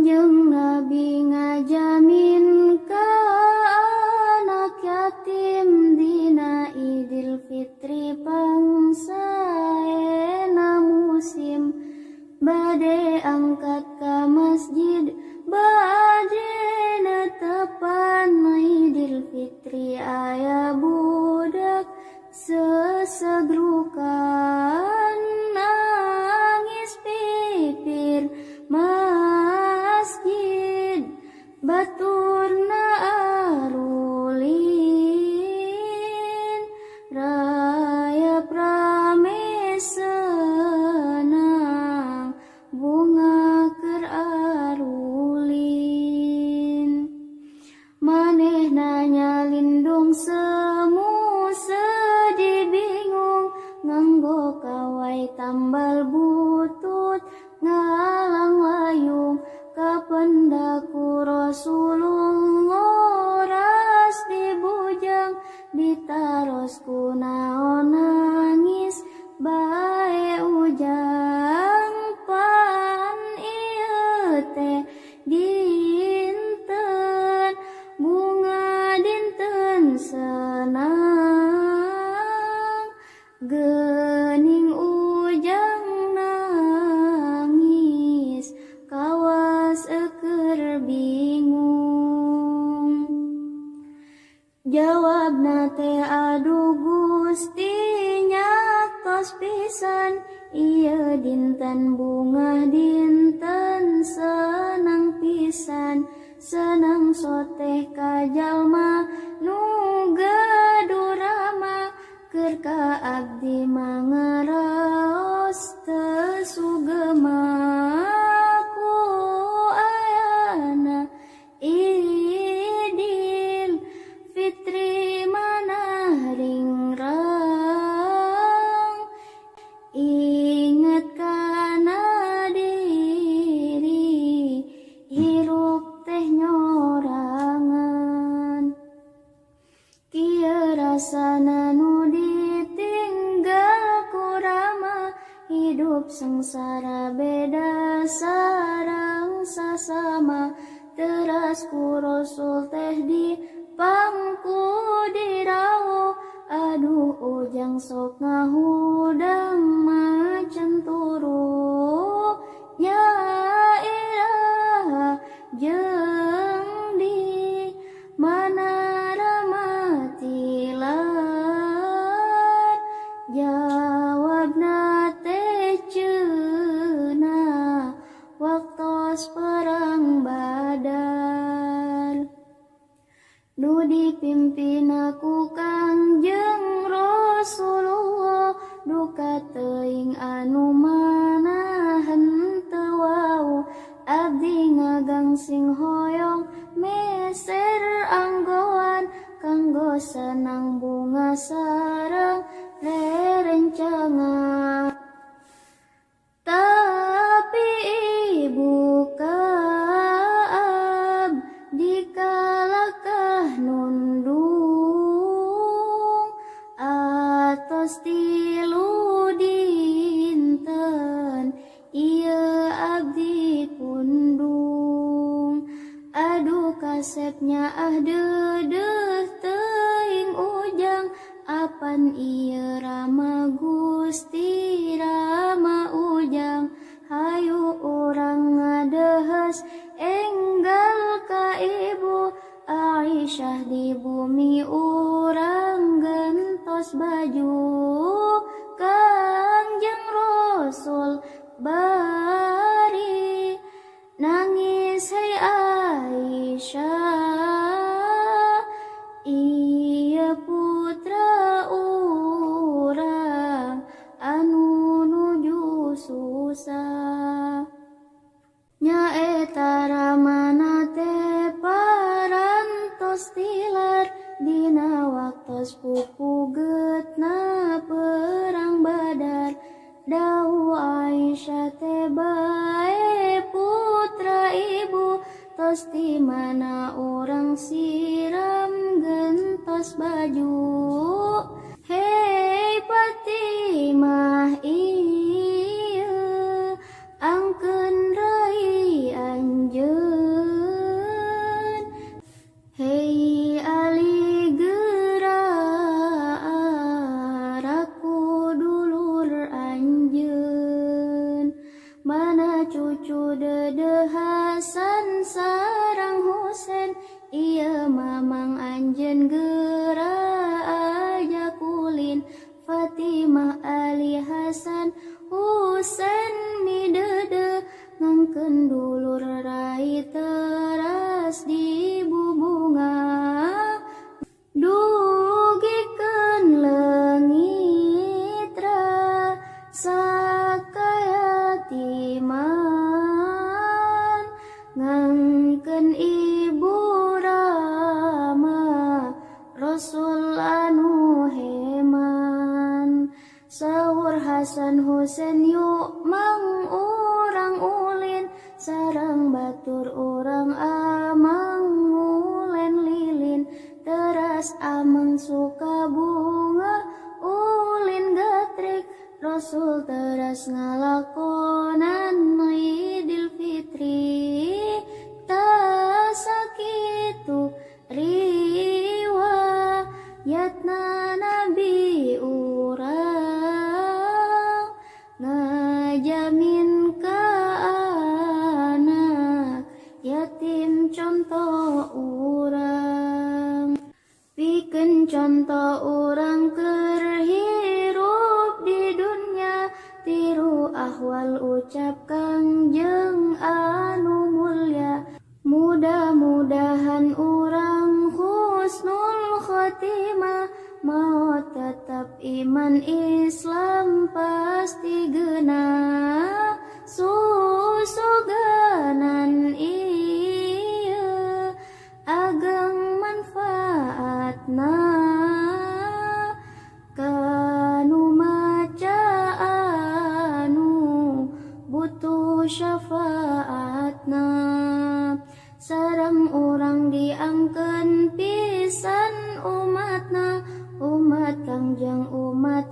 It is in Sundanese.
Kanjeng Nabi ngajamin ka anak yatim dina Idul Fitri pangsaena musim bade angkat ka masjid bade netepan Idul Fitri aya budak sesegrukan nangis pipir masjid baturna arulin rayap rame senang bunga keur arulin manehna nyalindung semu sedih bingung nganggo kawai tambal butut ngalang layung kapendaku Rasulullah ras dibujang ditaros ku naon nangis bae ujang pan ieu teh dinten bunga dinten senang geuning ujang nangis kawas eueur bingung jawabna teh aduh Gusti nyatos pisan ieu dinten bungah dinten senang pisan senang soteh ka jalma nu gaduh rama keur ka abdi mangaraos teu sugema ku ayana Idul Fitri manah ringrang inget kana diri hirup teh nyorangan kieu rasana nu ditinggal ku rama hidup sengsara beda sareng sasama teras ku Rasul teh di pangku dirauh aduh ujang sok ngahudang macan turu nya iraha jeung di mana Rama tilar jawabna teh ceunah waktos perang Badar nu dipimpin ku Kangjeng Rasulullah duka teuing anu mana henteu wau abdi ngagangsing hoyong meser anggoan kanggo senang bunga sareng rerencangan tapi ibu kaab dikalakah nundung atos 3 dinten ieu abdi pundung aduh kasepnya ah deudeuh teuing ujang apan ieu Rama Gusti Rama ujang hayu urang ngadeuheus enggal ka ibu Aisyah di bumi urang gentos baju Kangjeng Rasul bari nangis hei Aisyah ieu putra urang anu nuju susah nyaeta ramana teh parantos tilar dina waktos pupugetna perang Badar dau Aisyah teh bae putra ibu tos di mana urang siram gentos baju hei Fatimah ieu angkeun rai anjeun. Mana cucu Dede Hasan sareng Husen, ieu mamang anjeun geura ajak ulin. Fatimah, Ali, Hasan, Husen midede, ngangkeun dulur rai teras di bubunga. Dugikeun leungit rasa kayatiman, ngangkeun ibu rama Rasul anu heman. Saur Hasan Husen, "Yuk Mang, urang ulin sareng batur urang, amang ngulen lilin." Teras amang suka bunga ulin gatrik, Rasul teras ngalakonan Idul Fitri. Tah sakitu riwayatna Nabi urang, ngajamin ka anak yatim contoh urang, pikeun contoh urang keur hirup di dunya, tiru ahwal ucap Kangjeng anu mulia. Mudah-mudahan urang husnul khotimah, maot tetap iman Islam, pasti genah susuganan ieu ageng manfaatna kanu maca anu butuh syafaatna. Sareng urang diangkeun pisan umatna, umat Kangjeng, umat